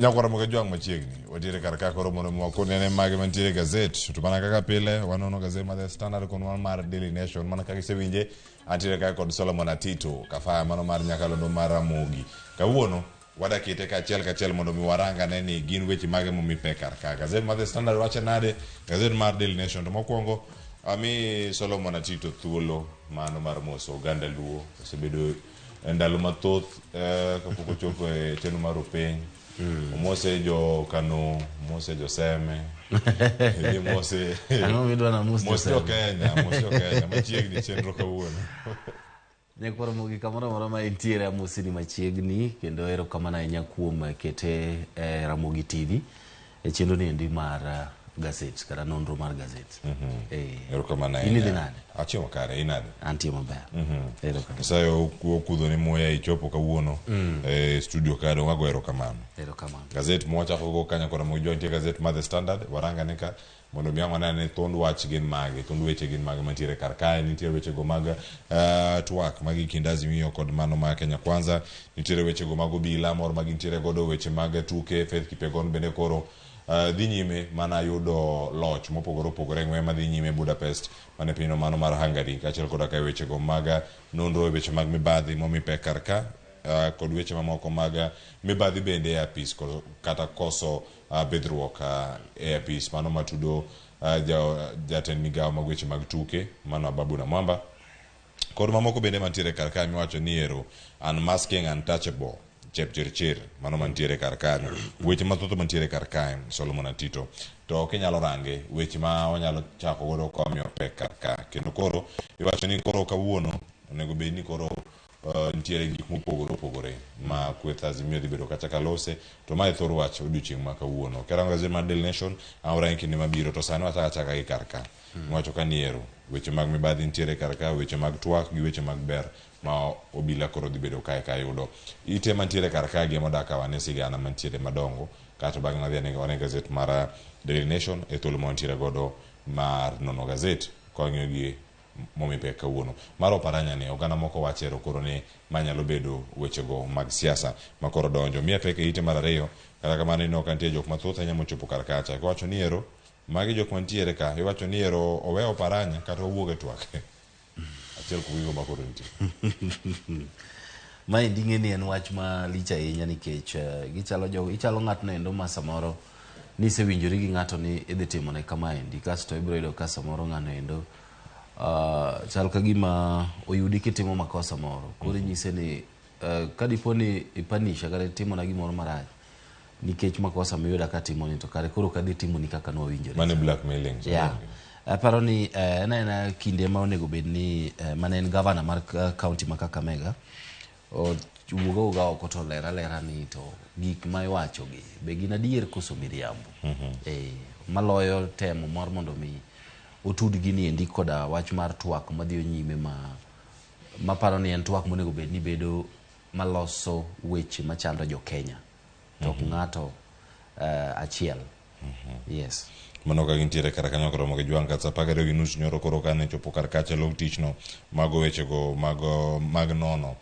Nyakwar Ramogi Ajwang' machiegni. Watiere kar ka koro mondo mi wakon ane mage mantiere e gazet. To mana kaka pile wanono gazet mar The Standard kod mano mar Daily Nation. Mana kaka isewinje, antiere ka kod Solomon Atito, kafaya mano mar nyakalondo mar Ramogi. Kawuono wadakete kachiel kachiel mondo mi warang ane ni gin weche mage momi pek kar ka. Gazet mar The Standard wacho nade? Gazet mar Daily Nation. To mokwongo ami Solomon Atito thuolo mano mar moso oganda Luo. Osebedo e ndalo mathoth eh, kapok ochopo e chenro mar openy omose jo Kano, omose jo Seme, idhi mose Ang'o midwa namos mos jo jo Seme? Kenya, mos jo Kenya machiegni chenro kawuono. Nyakwar Ramogi kamoro amora ma intiere amosi ni machiegni kendo erokamano ahinya kuom kete e Ramogi TV e chenro ni endi mar eh, gazet kata nonro mar gazet. Eh. Erokamano In idhi ahinya. nade? Achiemo kare, in nade? Antie maber. Erokamano. Nyasaye okudho ni muya ichopo kawuono e studio ka dong ago erokamano. Erokamano. Gazet mwachako go kanyo kod Ramogi Jwang' nitie gazet mar The Standard, warangane ka mondo mi ang' wane ni thund wach gin mage, thund weche gin mage mantiere kar kae. Nitiere weche go mag twak magi kind Azimio kod mano mar Kenya Kwanza, nitiere weche go mag obila moro ma gintiere godo, weche mag tuke, Faith Kipyegon bende koro dhi nyime mana yudo loch mopogore opogore e ng'weye madhi nyime Budapest mane pinyno mano mar Hungary, kaachiel koda ka e wechego mag nonro e weche mag mibadhi momi pek kar ka kod weche mamoko mag mibadhi bende e apis kata koso bidhruok e apis mano matudo jatend migawo mag weche mag tuke mano Ababu Namwamba kod mamoko bende mantiere kar kae miwacho ni ero unmasking untouchable Chepchirchir mano mantiere kar kanyo weche mathoth mantiere kar kae Solomon Atito to kinyalo range weche ma wanyalo chako godo ka wamiyo pek kar ka kendo koro iwacho ni koro kawuono onego bed ni koro nitiere gik mopogore opogore ma kweth Azimio dhi bedo kacha kalose to mae thor wach odiochieng' ma kawuono kerango gazet mar Daily Nation aorange kinde mabiro to sani wachako achaka gi kar ka iwacho ka ni ero weche mag mibadhi nitiere kar ka weche mag twak gi weche mag ber ma obila koro dhi bedo kae ka yudo ite mantiere kar ka gi ema dak awane sigana mantiere madongo kato bang'e wadhi ane wane gazet mar Daily Nation e thuolo ma wantiere godo mar nono gazet ka wang'iyo gi momi pek kawuono mar Oparanya ni oganda moko wachero koro ni ma nyalo bedo wechego mag siasa ma koro donjo miya pek e ite mar ariyo kata kamano ineno ka nitie jok mathoth ahinya mochopo kar kacha iwacho ni ero magi jok mantiere ka iwacho ni ero owe Oparanya kata owuog e twak achiel kuom gigo ma koro nitie Maendi ing'e ni en wach malich ahinya nikech gichalo jogo ichalo ng'atno endo ma samoro nisewinjori gi ng'ato ni idhi timone kamaendi kasto ibiro yudo ka samoro ng'ano endo chal ka gima oyudi kitimo makosa moro koro inyise ni kadipo ni ipanisha kata itimona gimoro marach nikech makosa miyuda katimoni to kare koro ok adhi timoni kaka nwawinjore. Mano blackmailing. Yeah. Aparo ni en aena kinde ma onego bed ni mane en gavana mar county ma Kakamega owuog awuoga oko to oler alera ni to gik ma iwacho gi be gin adier koso miriambo. Maloyo temo mar mondo mi otud gini endi koda wach mar twak madhi nyime ma maparo ni en twak monego bed ni bedo maloso weche machando jo Kenya to ok ng'ato achiel. Yes. Mano ka gintiere kar kanyo koromo gi jwang' kata 12:30 nyoro koro kane chopo kar kacha log tich no mago wechego mag nono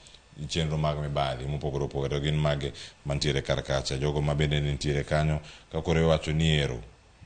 chenro mag mibadhi mopogore opogore to gin mage mantiere kar kacha jogo ma bende nitiere kanyo ka koro iwacho ni ero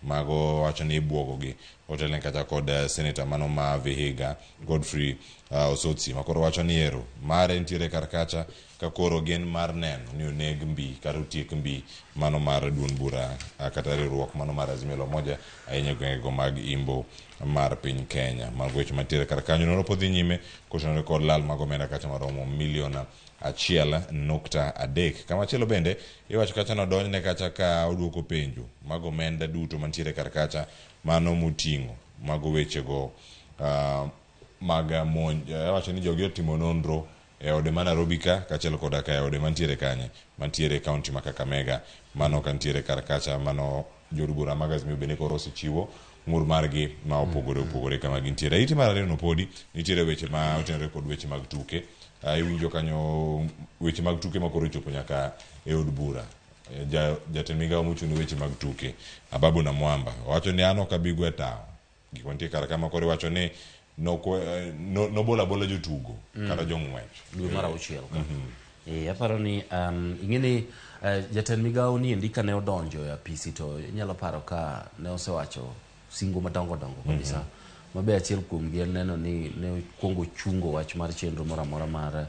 mago wacho ni ibuogo gi otelne kata kod senator mano ma Vihiga Godfrey Osotsi ma koro wacho ni ero mare nitiere kar kacha ka koro gin mar neno ni oneg mbi kata otiek mbi mano mar duond bura kata riwruok mano mar Azimio la Umoja ahinya e gwengego mag Imbo mar piny Kenya. Mago weche mantiere kar kanyo nonro pod dhi nyime kotenore kod lal mag omenda kacha maromo milion 1.3. Kamachielo bende iwacho kacha nodonjne kacha ka oduoko penjo mag omenda duto mantiere kar kacha mano moting'o mago wechego mag monj iwacho ni jogi otimo nonro e ode ma Nairobi ka kaachiel koda ka e ode mantiere kanye mantiere e county ma Kakamega mano kantiere kar kacha mano jood bura mag Azimio bende koro osechiwo ng'ur margi ma opogore opogore kama gintiere. Ite mar ariyo no podi nitiere weche ma otenore kod weche mag tuke. Iwinjo kanyo weche mag tuke ma koro ochopo nyaka e od bura. Jatend migawo mochung' ne weche mag tuke Ababu Namwamba owacho ni an ok abi gwe tawo gik mantie kar kama koro iwacho ni nobolo abola jotugo kata jong'wech dwe mar auchiel ka. Aparo ni ing'e ni jatend migawo ni endi kane odonjo e apisi to inyalo paro ka ne osewacho singo madongo dongo kabisa. Mabe achiel kuomgi en neno ni ne okwongo chungo wach mar chenro moro amora mar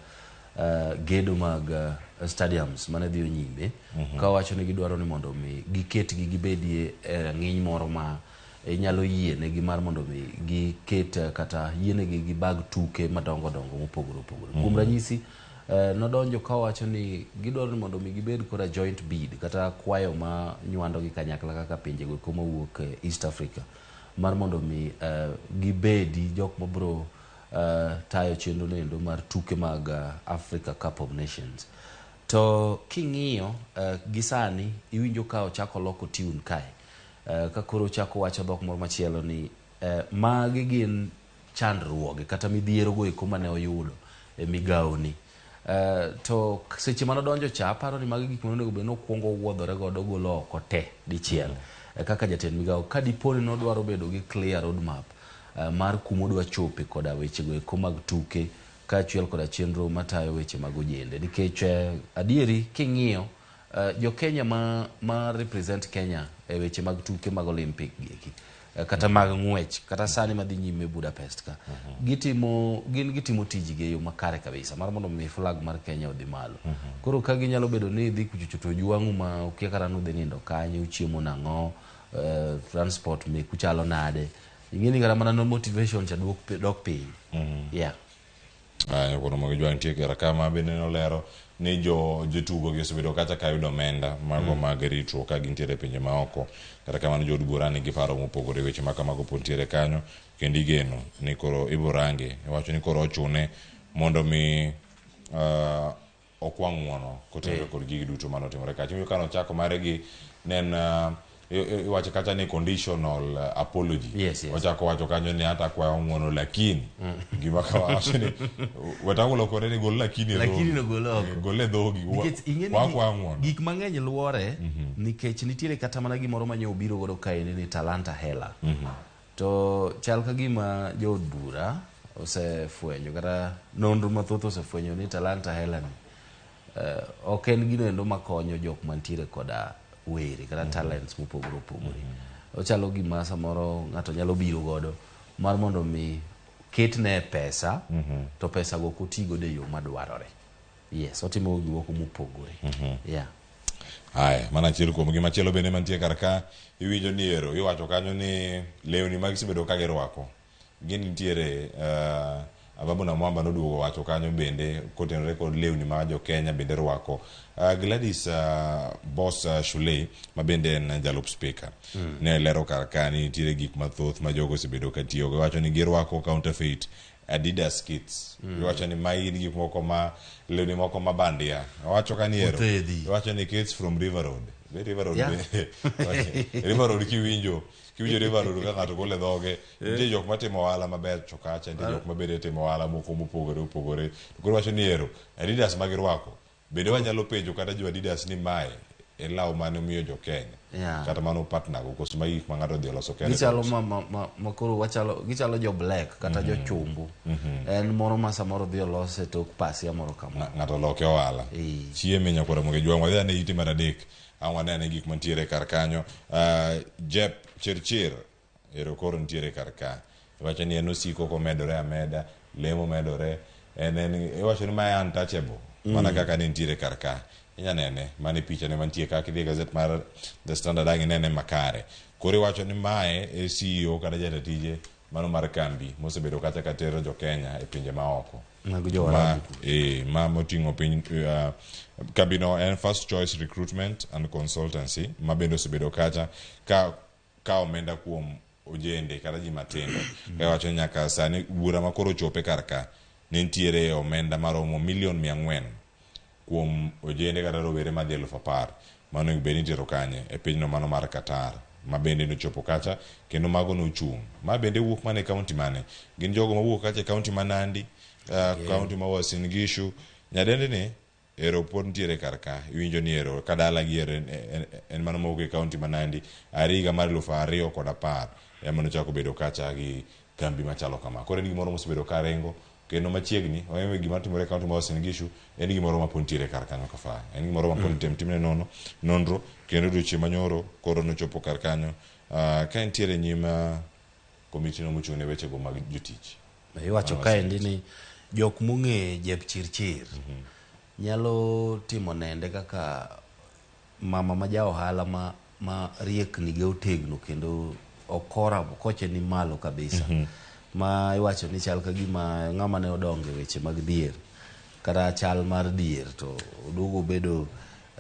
gedo mag stadiums mane dhi nyime. Ka wacho ni gidwaro ni mondo mi giketgi gibedie e rang'iny moro ma inyalo yienegi mar mondo mi giket kata yienegi gibag tuke madongo dongo mopogore opogore. Kuom ranyisi, nodonjo ka owacho ni gidwaro ni mondo mi gibed koda joint bid kata kwayo ma nywando gi kanyakla kaka pinjego eko mawuok East Africa mar mondo mi gibedi jok mabro tayo chenro noendo mar tuke mag Africa Cup of Nations. To king'iyo gi sani iwinjo ka ochako loko tune kae. Ka koro ochako wacho dhok moro machielo ni magi gin chandruoge kata midhiero go eko mane oyudo e migawo ni. To seche mane odonjo cha aparo ni magi gik mane onego bed ni okwongo owuodhore godo golo oko te dichiel. Kaka jatend migawo ka dipo ni nodwaro bedo gi clear roadmap mar kuma odwa chope koda weche go eko mag tuke kaachiel koda chenro matayo weche mag ojende. Nikech adieri king'iyo jo Kenya ma represent Kenya e weche mag tuke mag Olympic gieki kata mag ng'wech kata sani madhi nyime Budapest ka gitimo gin gitimo tijgi e yo makare kabisa mar mondo mi flag mar Kenya odhi malo. Koro ka ginyalo bedo ni idhi kuchocho to jwang'u ma ukia kata ni udhi nindo kanye, uchiemo nang'o, transport meku chalo nade, ing'e ni kata mana no motivation cha dok piny. Yeah. Aya, koro mogi jwang' nitie kar ka ma bende nolero ni jo jotugo gi osebedo kacha ka yudo omenda mago mag ritruok ka gintiere e pinje maoko. Kata kamano jood bura nigi paro mopogore weche ma kamago pod nitiere kanyo kendo igeno ni koro ibiro range. Iwacho ni koro ochune mondo mi okwa ng'uono kotenore kod gigi duto mane otimore kacha. Iwinjo ka nochako mare gi ne en iwacho kacha ni conditional apology. Yes, yes. Ochako wacho kanyo ni hata kwayo ng'uono lakini gima kawacho ni wetang'o lokore ni gol lakini e Lakini dhogi. no gol oko. Gol e dhogi. Nikech ing'e ni Wakwayo ng'uono. gik mang'eny luore nikech nitiere kata mana gimoro ma nyo obiro godo kaendi ni Talanta Hela. To chal ka gima jood bura osefwenyo kata nonro mathoth osefwenyo ni Talanta Hela ni ok en gino endo makonyo jok mantiere koda were kata talents mopogore opogore. Ochalo gima samoro ng'ato nyalo biro godo mar mondo mi ketne pesa to pesa go ok oti godo e yo madwarore. Yes, otimo gik moko mopogore. Yeah. Haya, mana achiel kuom gi machielo bende mantie kar ka iwinjo ni ero iwacho kanyo ni lewni ma gisebedo ka girwako gin nitiere Ababu Namwamba noduogo wacho kanyo bende kotenore kod lewni ma jo Kenya bende rwako. Gladys Boss Shulei ma bende en jalup speaker ne lero kar ka ni nitiere gik mathoth ma jogo osebedo ka tiyogo. Iwacho ni girwako counterfeit Adidas kits. Iwacho ni magi gin gik moko ma lewni moko ma bandia. Owacho ka ni ero. Othedhi. Iwacho ni kits from River Road. Be River Road Yeah. be. River Road kiwinjo River Road ka ng'ato golo e dhoge. Nitie jok matimo ohala maber to kacha nitie jok ma bende timo ohala moko mopogore opogore. To koro iwacho ni ero Adidas ma girwako bende wanyalo penjo kata jo Adidas ni mae e law mane omiyo jo Kenya. Yeah. Kata mano partner go koso magi gik ma ng'ato odhi oloso kende. Gichalo ma koro wachalo gichalo jo black kata jo chumbu. En moro ma samoro dhi olos e tok pasia moro kama. Ng'ato oloke ohala. Chieme nyakwara moge jwang' wadhi ane ite mar adek. Ang' wane ane gik mantiere kar kanyo. Jep Chirchir ero koro nitiere kar ka. Iwacho ni en osiko komedore ameda, lemo medore. En iwacho ni mae untouchable. Mana kaka ne nitiere kar ka. Inya nene, mane picha ne mantie ka kidhi e gazet mar The Standard ang' inene makare. Koro iwacho ni mae e CEO kata jata tije mano mar kambi mosebedo kacha ka tero jo Kenya e pinje maoko. Mag jo Arabu. Ma moting'o piny kambino en First Choice Recruitment and Consultancy ma bende osebedo kacha ka omenda kuom ojende kata ji matindo. Ka iwacho ni nyaka sani bura ma koro ochope kar ka ne nitiere omenda maromo milion 400 kuom ojende kata rowere madhi 10,000 mano onego bed ni itero kanye e pinyno mano mar Qatar ma bende nochopo kacha kendo mago nochung'. Ma bende wuok mana e kaunti mane? Gin jogo mawuok kacha e kaunti ma Nandi, kaunti ma Uasin Gishu. Nyadendi ni ero pod nitiere kar ka. Iwinjo ni ero ka dala gi ero en mano mawuok e kaunti ma Nandi. Are higa mar 2010 ema nochako bedo kacha gi kambi machalo kama. Koro en gimoro mosebedo ka ringo. Kendo machiegni, wang'eyo gima timore e kaunti mar Uasin Gishu en gimoro ma pod nitiere kar kanyo ka faya. En gimoro ma pod item timne nono nonro kendo odiochieng' manyoro koro nochopo kar kanyo ka entiere e nyim komiti no mochung' ne wechego mag jotich. Iwacho kaendi ni jok mong'e Jepchirchir nyalo timo nende kaka mama ma ja ohala ma, ma riekni ge otegno kendo okora koche ni malo kabisa. Ma iwacho ni chal ka gima ng'ama ne odongo e weche mag dhier kata chal mar dhier to oduogo obedo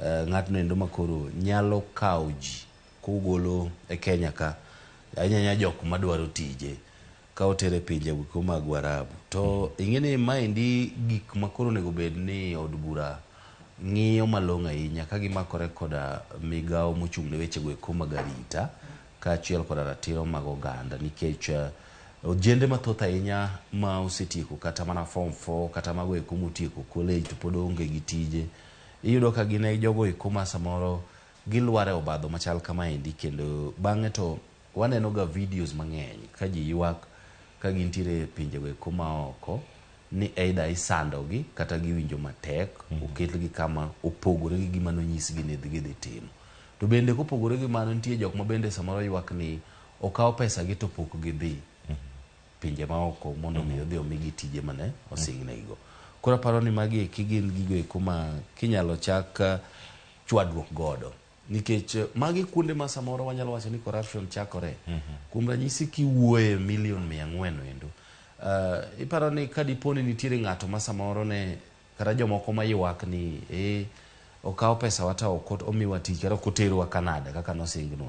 ng'atno endo makoro nyalo kawo ji kogolo e Kenya ka ahinya ahinya jok madwaro tije ka otere pinje go mag Warabu. To ing'e ni maendi gik ma koro onego bed ni od bura ng'iyo malong'o ahinya ka gimakore koda migawo mochung' ne wechego eko mag arita kaachiel koda ratiro mag oganda nikech ojende mathoth ahinya ma osetieko kata mana form 4 kata mago eko motieko college to pod onge gi tije iyudo ka gin e jogo eko ma samoro gilwar e obadho machal kamaendi kendo bang'e to waneno ga videos mang'eny ka ji ywak ka gintiere e pinjego eko ma oko ni either isandogi kata giwinjo matek oketgi kama opogore gi gima nonyisgi ni gidhi timo. To bende kopogore gi mano nitie jok ma bende samoro ywak ni okaw pesa gi to pok gidhi pinje maoko mondo mi odhi omigi tije mane osingnegi. Koro aparo ni magi eki gin gigo eko ma kinyalo chak chwadruok godo nikech magi kuonde ma samoro wanyalo wacho ni corruption chakore. Kuom ranyisi kiwuoye milion 400 endo iparo ni ka dipo ni nitiere ng'ato ma samoro ne kata jomoko maywak ni okaw pesa wa to ok omiwa tich kata ok oterwa Canada kaka nosingnwa.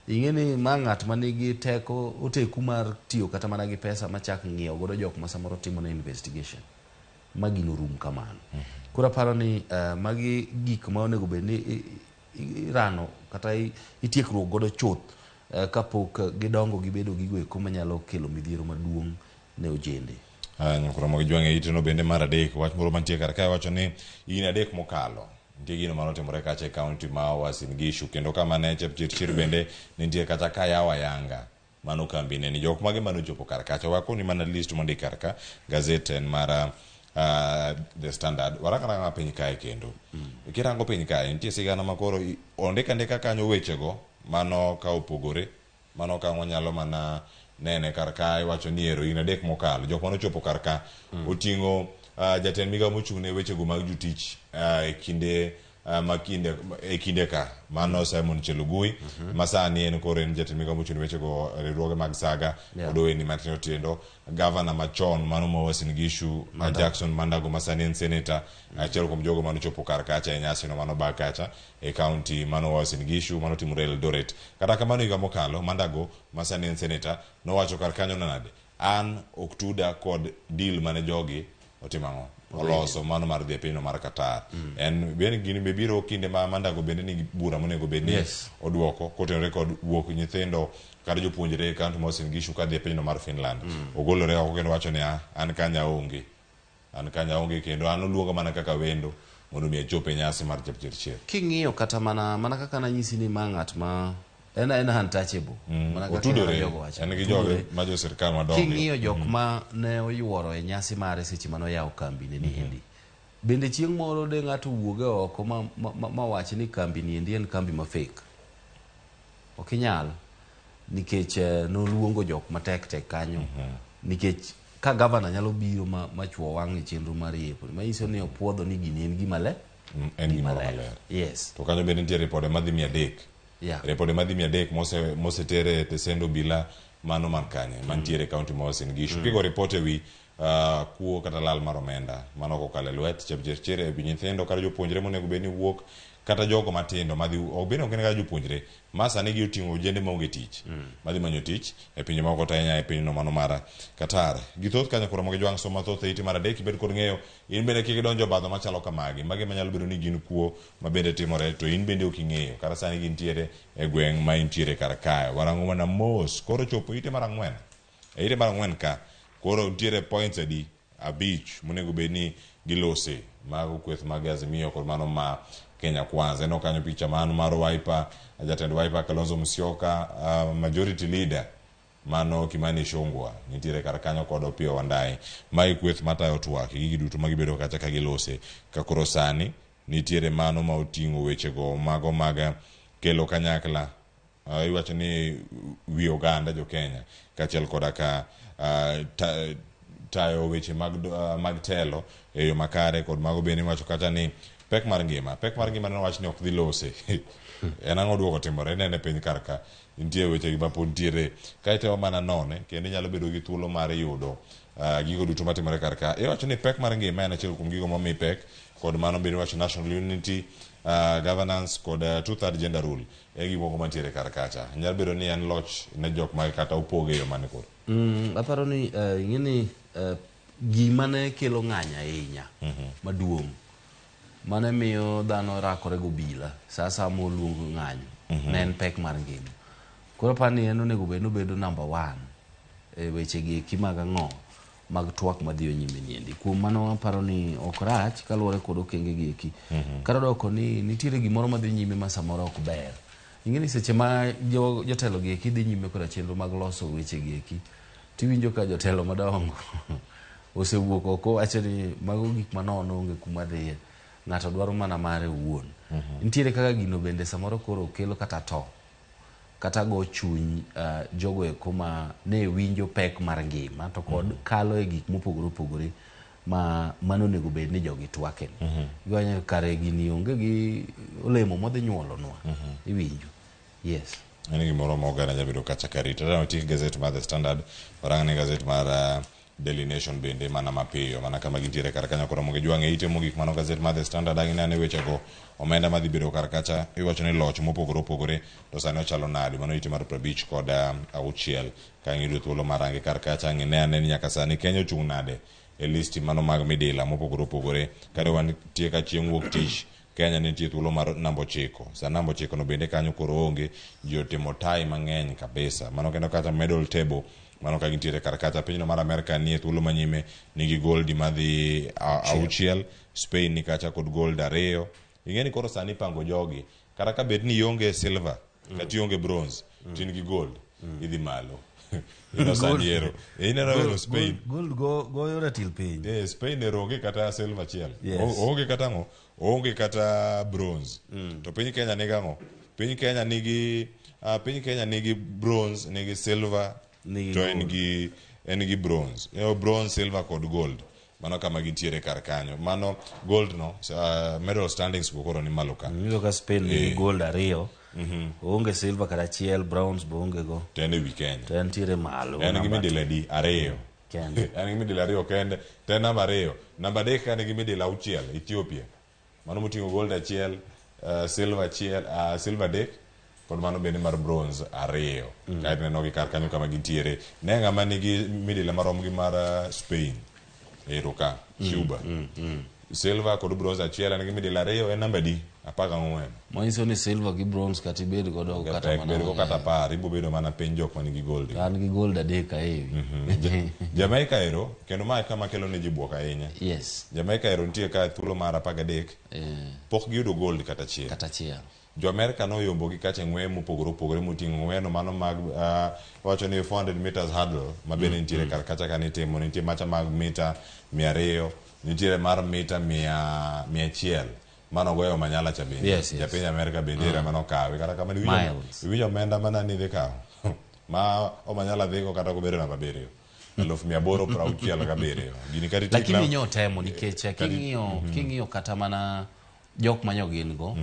Ing'e ni ma ng'at ma nigi teko oteku mar tiyo kata mana gi pesa machak ng'iewo godo jok ma samoro timo ne investigation ma gino rum kamano. Koro aparo ni magi gik ma onego bed ni irano kata itiekruok godo chuth kapok gidongo gibedo gigo eko manyalo kelo midhiero maduong' ne ojende. Nyakoro mag jwang' e iteno bende mar adek wach moro mantie kar kae wacho ni higni 3 mokalo nitie gino mane otimore kacha e kaunti ma Uasin Gishu kendo kama ne Chepchirchir bende nitie kacha ka yawo ayanga mano kambi ne ni jok mage mane ochopo kar kacha wakoni mana list mondik kar ka gazet en mar The Standard. Waranga ranga piny kae kendo kirango piny kae nitie sigana makoro ondik andika kanyo wechego mano ka opogore mano ka wanyalo mana nene kar ka iwacho ni ero higni 3 mokalo jok mane ochopo kar ka oting'o jatend migawo mochung' ne wechego mag jotich e kinde ma kinde e kinde ka mano Simon Chelugui ma sani en koro en jatend migawo mochung' ne wechego riwruoge mag saga kod ohelni matindo tindo. Gavana machon mano ma Uasin Gishu Jackson Mandago ma sani en senator achiel kuom jogo mane ochopo kar kacha e nyasi no mano bag kacha e kaunti mano Uasin Gishu mano timore Eldoret. Kata kamano higa mokalo Mandago ma sani en senator nowacho kar kanyo nade an ok tuda kod deal mane jogi otimo ang'o oloso mano mar dhi e pinyno mar Qatar. En bende gini be biro kinde ma Mandago bende nigi bura monego bed ni oduoko kotenore kod wuok nyithindo kata jopuonjre e kaunti mar Uasin Gishu kadhi e pinyno mar Finland. Ogolore oko kendo wacho niya an kanya onge an kanya onge kendo an oluonga mana kaka wendo mondo mi achop e nyasi mar Chepchirchir. King'iyo kata mana kaka nanyisi ni ma ng'at ma en untouchable mana kaka Otudore jogo wacho. en gi joge ma jo sirkal madongo. King'iyo jok ma ne oyuoro e nyasi mare seche mane oyawo kambi ne niendi. Bende chieng' moro de ng'ato wuoge oko ma wach ni kambi niendi en kambi ma fake. Ok inyal nikech noluongo jok matek tek kanyo. Nikech ka gavana nyalo biro ma chuo wang' e chenro mar yepo, manyiso ni opuodho ni gini en gima ler. En gima maler. Yes. To kanyo bende nitie ripode madhi 300. Ripode madhi 300 mosetere e tesend obila mano man kanye mantiere e kaunti ma Uasin Gishu. Kigo ripot ewi kuo kata lal mar omenda mano kokalo e lwet Chepchirchir e wi nyithindo kata jopuonjre monego bed ni wuok kata jogo matindo madhi ok bed ni ok gin kata jopuonjre ma sani gi oting'o ojende maonge tich madhi manyo tich e pinje moko to ahinya e pinyno mano mar Qatar. Gi thoth kanyo koro mogi jwang' somo mathoth e ite mar adek ibed kod ng'eyo in bende kik idonjo obadho machalo kamagi magi manyalo bedo ni gin kuo ma bende timore to in bende ok ing'eyo kata sani gintiere e gweng' ma intiere kar kae. Warango mana mos koro chopo ite mar 4 e ite mar 4 ka koro nitiere points adi 5 monego bed ni gilose mago kweth mag Azimio kod mano ma Kenya Kwanza. Ineno kanyo picha mano mar Wiper, jatend Wiper Kalonzo Musyoka, majority leader Mano Kimani Ichung'wa nitiere kar kanyo kod Opiyo Wandayi. Mae kweth matayo twak gigi duto magibedo kacha ka gilose. Ka koro sani nitiere mano ma oting'o wechego mago mag kelo kanyakla iwacho ni wi oganda jo Kenya kaachiel koda ka tayo weche mag telo e yo makare kod mago bende iwacho kata ni pek mar ngima pek mar ngima nowach ni ok dhi lose. En ang'o duoko timore inene piny kar ka nitie weche gi mapod ntiere ka itemo mana none kendo inyalo bedo gi thuolo mar yudo gigo duto matimore kar ka. Iwacho ni pek mar ngima en achiel kuom gigo momi pek kod mano bende iwacho national unity, governance kod two-third gender rule e gik moko mantiere kar kacha. Nyalo bedo ni en loch ne jok ma kata opoge e yo mane koro. Aparo ni ing'e ni gima ne kelo ng'anyo ahinya maduong' mane miyo dhano rakore gobila sa asaya moluong ng'anyo ne en pek mar ngima. Koro aparo ni en onego bed ni obedo number one e weche gi eki mag ang'o mag twak madhi nyime niendi. Kuom mano aparo ni ok rach kaluwore kod okenge gi eki. Kata doko ni nitiere gimoro madhi nyime ma samoro ok ber. Ing'e ni seche ma jotelo gi eki dhi nyime koda chenro mag loso weche gi eki, tiwinjo ka jotelo madongo osewuok oko wacho ni mago gik manono onge kuma dhiye. Ng'ato dwaro mana mare owuon. Nitiere kaka gino bende samoro koro kelo kata to kata go chuny jogo eko ma ne winjo pek mar ngima to kod kalo e gik mopogore opogore ma mano onego bed ni jogi twake. Giwacho kare gini onge gi olemo modhi nyuolonwa. Iwinjo. Yes. En gimoro ma oganda nyalo bedo kacha ka rito. Tadwa otik gazet mar The Standard, warang ne gazet mar Daily Nation bende mana mapiyo mana kama gintiere kar kanyo koro mondo gijwang' e ite mogik mano gazet mar The Standard ang' inane wechego omenda madhi bedo kar kacha iwacho ni loch mopogore opogore to sani ochalo nade mano ite mar 56 ka ang' iyudo thuolo mar range kar kacha ang' ine ane ni nyaka sani Kenya ochung' nade e listi mano mag midila mopogore opogore kare wantie ka chieng' wuok tich Kenya nitie thuolo mar namba 9 sa namba 9 no bende kanyo koro onge ji otimo tai mang'eny kabisa mano kendo kata medal table mano ka gintiere kar kacha pinyno mar Amerka nie thuolo manyime nigi goldi madhi 6 Spain ni kacha kod gold 2 ing'e ni koro sani ipango jogi kata ka bed ni ionge silver kata ionge bronze to in gi gold idhi malo ineno sani ero ineno ero Spain Gold goyo ratil piny. Spain ero onge kata silver achiel. Yes. Onge kata ang'o onge kata bronze. To piny Kenya nigi ang'o piny Kenya nigi piny Kenya nigi bronze nigi silver Nigi to en gi bronze. Bronze silver kod gold mano kama gintiere kar kanyo mano gold no medal standings go koro ni malo ka. Iyudo ka Spain nigi gold 2 onge silver kata achiel, bronze be onge go. To en e wi Kenya. To entiere malo. En gi midila adi 2 Kende. En gi midila 2 kende to en namba 2 namba 3 ka nigi midila 6 Ethiopia mano moting'o gold 1 silver 1 silver 3 kod mano bende mar bronze 2 kaeto ineno gi kar kanyo kama gintiere ne ng'ama nigi midila marom gi mar Spain ero ka Cuba silver kod bronze 1 en gi midila 2 en namba di 14 Manyiso ni silver gi bronze kata ibed godo kata mana bed go kata 10 ibo bedo mana piny jok manigi gold. An gi gold 3 aewi. Jamaica ero kendo mae kama kelo ne ji buok ahinya. Yes. Jamaica ero nitie ka thuolo mar 13 pok giyudo gold kata achiel. Kata achiel. Jo Amerika noyombo gi kacha ng'weye mopogore opogore moting'o ng'weyeno mano mag wacho ni 400 meters hurdle ma bende nitiere kar kacha ka nitimo nitie macha mag mita 200 nitiere mar mita 100 mano goyo Omanyala cha bende. Yes, yes. Japiny Amerika bende era mano okawe kata kamano iwinjo omenda mana ni dhi kawo ma Omanyala dhigo kata kobedo namba 7 867 gini kata Lakini nyo temo nikech king'iyo kata mana jok manyo gin go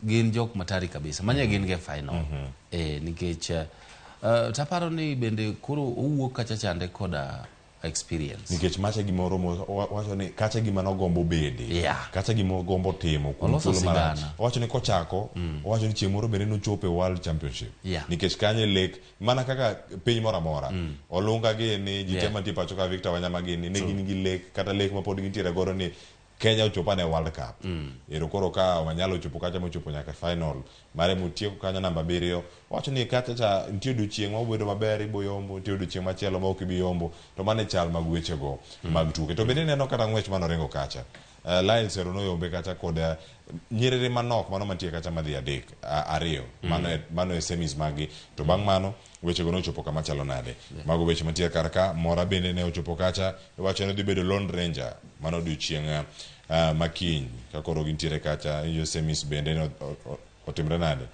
gin jok matari kabisa manyo gin ge final nikech taparo ni bende koro owuok kacha chande koda experience nikech macha gimoro wacho ni kacha gima nogombo bede kacha gima ogombo timo kuom thuolo marach owacho ni kochako owacho ni chieng' moro bende nochopo e World Championship nikech kanyo e lek mana kaka piny moro amora Olunga gini ji te mantie pacho ka Victor Wanyama gini ne gin gi lek kata lek ma pod gintiere godo ni Kenya ochopo ane World Cup. Ero koro ka Omanyala ochopo kacha mochopo nyaka final mare motieko kanyo namba 7 owacho ni kacha cha nitie odiochieng' ma obedo maber ibo yombo nitie odiochieng' machielo ma ok ibi yombo to mano e chal mag wechego mag tuke to bende ineno kata ng'wech manoringo kacha Lyle Sero noyombe kacha kod nyiriri manok mano mantie kacha madhi adek ariyo mano e, mano e semis maggi to bang' mano wechego nochopo kama chalo nade. Mago weche mantie kar ka. Mora bende ne ochopo kacha iwacho ni odhi bedo Lone Ranger mano odiochieng' makiny ka koro gintiere kacha. Iyo semis bende ne otimre nade,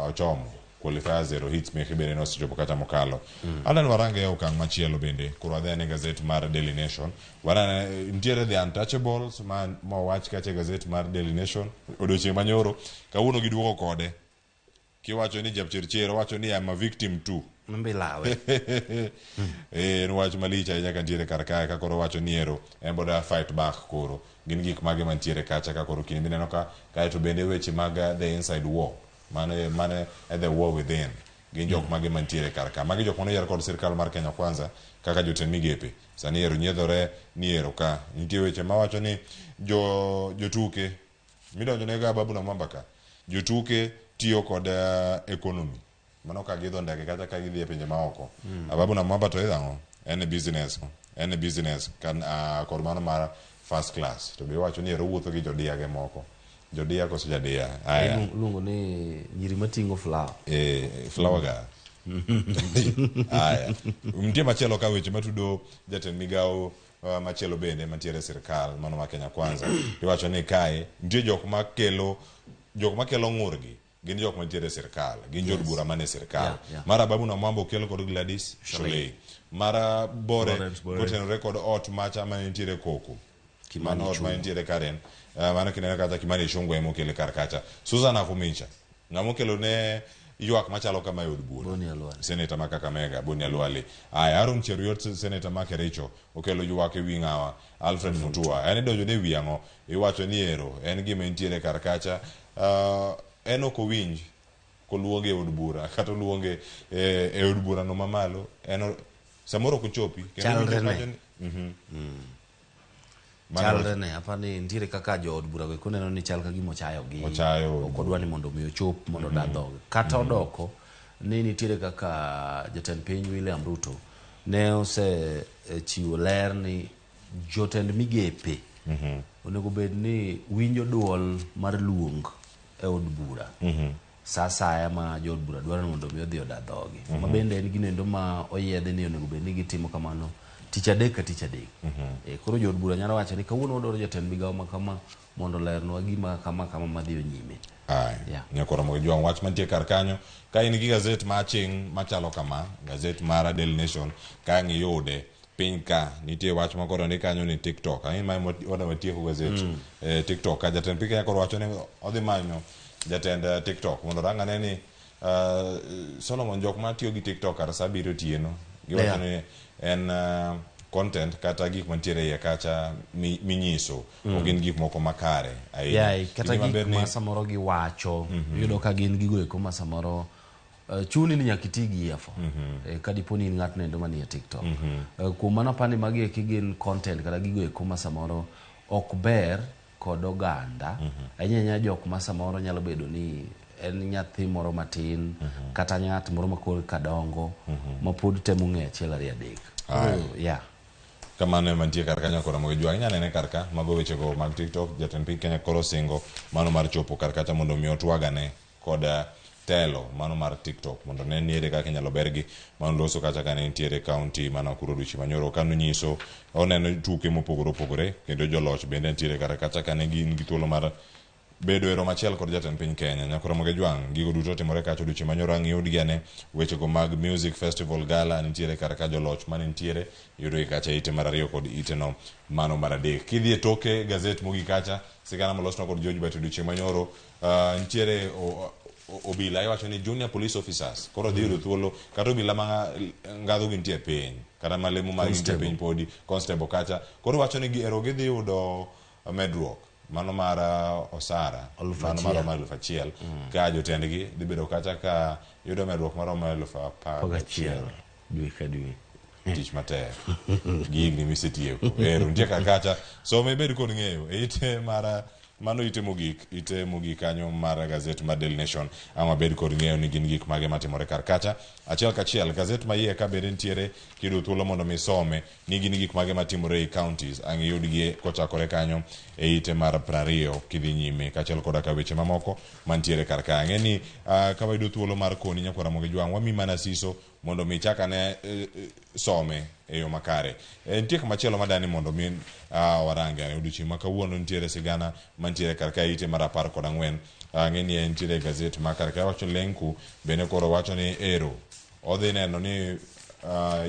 ochomo qualifier 0 hits meke bende ne osechopo kacha mokalo. Alan warange e okang' machielo bende koro wadhi ane gazet mar Daily Nation. Wanane nitiere the untouchables ma mowach kacha e gazet mar Daily Nation odiochieng' manyoro. Kawuono giduogo kode kiwacho ni Jepchirchir owacho ni I'm a victim too. Mbilawe. En wach malich ahinya ka ntiere kar kae ka koro wacho ni ero en boda fight back. Koro gin gik mage mantiere kacha ka koro kinde mineno ka kaeto bende weche mag the inside war mano mano e the war within gin jok mage mantiere kar ka. Magi jok mane oyier kod sirkal mar Kenya Kwanza kaka jotend migepe sani ero nyiedhore ni ero ka nitie weche mawacho ni jo jotuke midonjo ne ga Babu na Mwamba ka jotuke tiyo kod economy mano ka giidho ndege kacha ka gidhi e pinje maoko. Ababu na Mwamba to idho ang'o? En e business, en e business kan kod mano mar first class to be iwacho ni ero wuotho gi jodiage moko. Jodia koso jadia? Aya. Iluongo ni nyiri mating'o flower. Flower girl. Aya. Nitie machielo ka weche matudo jatend migawo machielo bende mantiere e sirkal mano ma Kenya Kwanza. Iwacho ni kae nitie jok makelo ng'urgi gin jok mantiere e sirkal, gin jood bura mane e sirkal. Mar Ababu na Mwamba okel kod Gladys Shollei. Mar Bore kotenore kod ot macha mane nitiere koko. Kimani Mano ot mane nitiere Karen. Mano kineno kacha Kimani Ichung'wa ema okele kar kacha. Susan Nakhumicha. Ng'ama okelo ne ywak machalo kama e od bura. Boni Khalwale. Senator ma Kakamega, Boni Khalwale. Aya, Aaron Cheruiyot, senator ma Kericho, okelo ywak e wi ng'awa? Alfred Mutua. En idonjo ne wi ang'o? Iwacho ni ero, en gima nitiere kar kacha. En ok owinj koluonge e od bura kata oluonge e od bura no mamalo. En samoro ok ochopi. Kendo Chalre iwinjo ne. kacha ni-. Mano Chalre ne apa ni nitiere kaka jood bura go eko neno ni chal ka gima ochayogi. Ochayo. Ok odwa ni mondo mi ochop mondo oda dhoge. Kata odoko ni nitiere kaka jatend piny William Ruto ne osechiwo ler ni jotend migepe onego bed ni winjo duol mar luong e od bura sa asaya ma jood bura dwaro ni mondo mi odhi oda dhogi. Ma bende en gino endo ma oyiedhi ni onego bed ni gitimo kamano tich adek ka tich adek. Koro jood bura nyalo wacho ni kawuono wadwaro jatend migawo ma kama mondo olernwa gima kama kama madhi nyime. Aya. Nyakoro mogi jwang' wach mantie kar kanyo. Ka in gi gazet ma aching' machalo kama, gazet mar Daily Nation, ka ang' iyude piny ka nitie wach moko ondik kanyo ni TikTok. Ang'e ma wadwa watieko gazet. TikTok ka jatend piny Kenya koro wacho ni odhi manyo jatend TikTok mondo orang ane ni Solomon jok matiyo gi TikTok kar saa abiriyo otieno giwacho ni en content kata gik mantiere iye kacha minyiso ok gin gik moko makare ahinya. Kata Gima gik ber ni ma samoro giwacho iyudo ka gin gigo eko ma samoro chuni ni nyaka iti gi earphone ka dipo ni in ng'atno endo manie TikTok. Kuom mano apani magi eki gin content kata gigo eko ma samoro ok ber kod oganda ahinya ahinya jok ma samoro nyalo bedo ni en nyathi moro matin kata ng'at moro ma koro ka dongo ma pod temo ng'eyo achiel ariyo adek. Koro, yeah. Kamano ema nitie kar kanyo koro mogi jwang' inyalo nene kar ka mago wechego mag TikTok. Jatend piny Kenya koro singo mano mar chopo kar kacha mondo mi otwagane kod telo mano mar TikTok mondo ne ni ere kaka inyalo bergi. Mano loso kacha kane nitiere county ma Nakuru odiochieng' manyoro kanonyiso oneno tuke mopogore opogore kendo joloch bende nitiere kar kacha kane gin gi thuolo mar bedo e romo achiel kod jatend piny Kenya. Nyakoro Moge Jwang' gigo duto otimore kacha odiochieng' manyoro. Ang' iyudgi ane wechego mag Music Festival Gala nitiere kar ka joloch mane nitiere iyudogi kacha ite mar ariyo kod ite no mano mar adek. Kidhi e toke gazet mogik kacha sigana molosnwa kod George Bati odiochieng' manyoro nitiere obila iwacho ni junior police officers koro dhi yudo thuolo kata obila ma ngadho gi nitie piny kata ma lemo margi nitie piny podi constable kacha koro iwacho ni ero gidhi yudo medruok mano mar osara mano maromo 1000 ka jotendgi dhi bedo kacha ka yudo medruok maromo 11,000 dwe ka dwe. Tich matek gi higni misetieko ero nitie kar kacha some ibed kod ng'eyo e ite mar Mano ite mogik, ite mogik kanyo mar gazet mar Daily Nation. Ang' wabed kod ng'eyo ni gin gik mage matimore kar kacha. Achiel kachiel, gazet ma iye ka bende nitiere kiyudo thuolo mondo mi some ni gin gik mage matimore ei counties. Ang' iyudgi kochakore kanyo e ite mar 20 kidhi nyime kaachiel koda ka weche mamoko mantiere kar ka. Ang'e ni ka wayudo thuolo mar koni nyakwar Ramogi Jwang' wami mana siso mondo mi ichak ane some e yo makare. Nitie kamachielo madani mondo mi warange ane odiochieng' ma kawuono nitiere sigana mantiere kar ka ite mar 14. Ang'e ni entiere e gazet ma kar ka wacho Lenku bende koro wacho ni ero odhi neno ni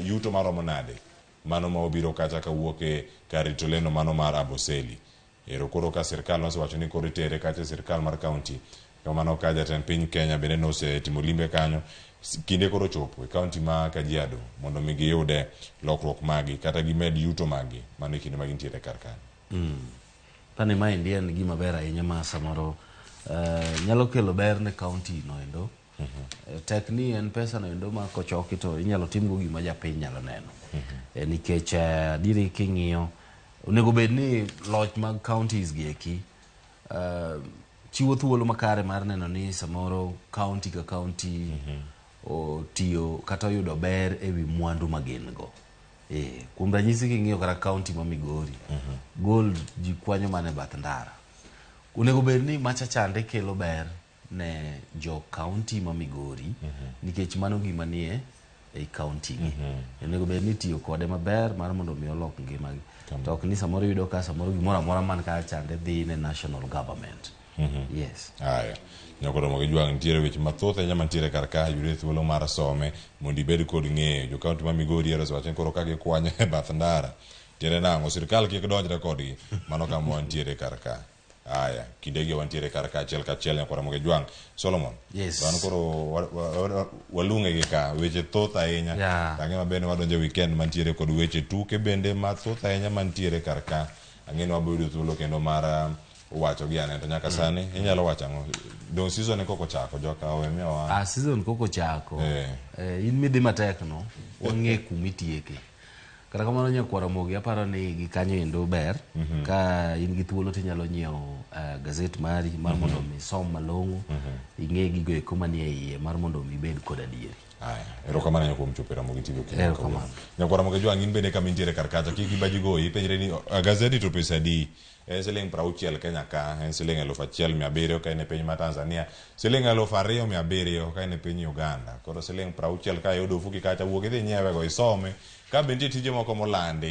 yuto maromo nade mano ma obiro kacha kawuok e kar rito lendo mano mar Amboseli. Ero koro ka sirkal nosewacho ni koro itere kacha e sirkal mar county. Kamano ka jatend piny Kenya bende nosetimo limbe kanyo. Kinde koro ochopo e county ma Kajiado mondo mi giyude lokruok magi kata gimed yuto magi mano e kinde ma gintiere kar kanyo. Pani maendi en gima ber ahinya ma samoro nyalo kelo ber ne county no endo. Tek ni en pesa no endo ma kochoki to inyalo timgo gima japiny nyalo neno. Nikech adieri king'iyo onego bed ni loch mag counties gi eki chiwo thuolo makare mar neno ni samoro county ka county otiyo kata oyudo ber ewi mwandu ma gin go. Kuom ranyisi king'iyo kata county ma Migori, gold ji kwanyo mana e bath ndara. Onego bed ni macha chande kelo ber ne jo county ma Migori nikech mano gima nie ei county gi. Onego bed ni itiyo kode maber mar mondo mi olok ngimagi. To ok ni samoro iyudo ka samoro gimoro amora man kacha chande dhi ne national government. Yes. Aya. Nyakoromo gi jwang' nitiere weche mathoth ahinya mantiere kar ka yude thuolo mar some mondo ibed kod ng'eyo. Jo county ma Migori ero osewacho ni koro ka gikwanyo e bath ndara tiende nang'o sirkal kik donjre kodgi. Mano kama wantiere kar ka. Aya, kindegi wantiere kar ka achiel kachiel nyakwar Ramogi Jwang'. Solomon. Yes. Wan koro walung'e gi ka weche thoth ahinya. Yeah. Ang'e maber ni wadonjo e weekend mantiere kod weche tuke bende mathoth ahinya mantiere kar ka. Ang'e ni wabiro yudo thuolo kendo mar wacho gi ane to nyaka sani inyalo wacho ang'o? Dong season koko chako joka owe miyowa. Season koko chako. In midhi matek no, wang'e kumitieke. Kata kamano nyakwar Ramogi aparo ni gi kanyo endo ber. Ka in gi thuolo tinyalo nyiewo gazet mari mar mondo mi isom malong'o, ing'e gigo eko manie iye mar mondo mi ibed kod adieri. Aya, erokamano ahinya kuom chopo e Ramogi TV okinyi ma Erokamano. kawuono. Nyakwar Ramogi Jwang' in bende kama intiere kar kacha kik ibaji goyi ipenjre ni gazeti to pesa adi? En siling 60 Kenya ka, en siling 1700 ka in e piny ma Tanzania, siling 2700 ka in e piny Uganda. Koro siling 60 ka iyudo ofuki kacha wuog idhi inyiewe go isome. Ka be nitie tije moko molandi.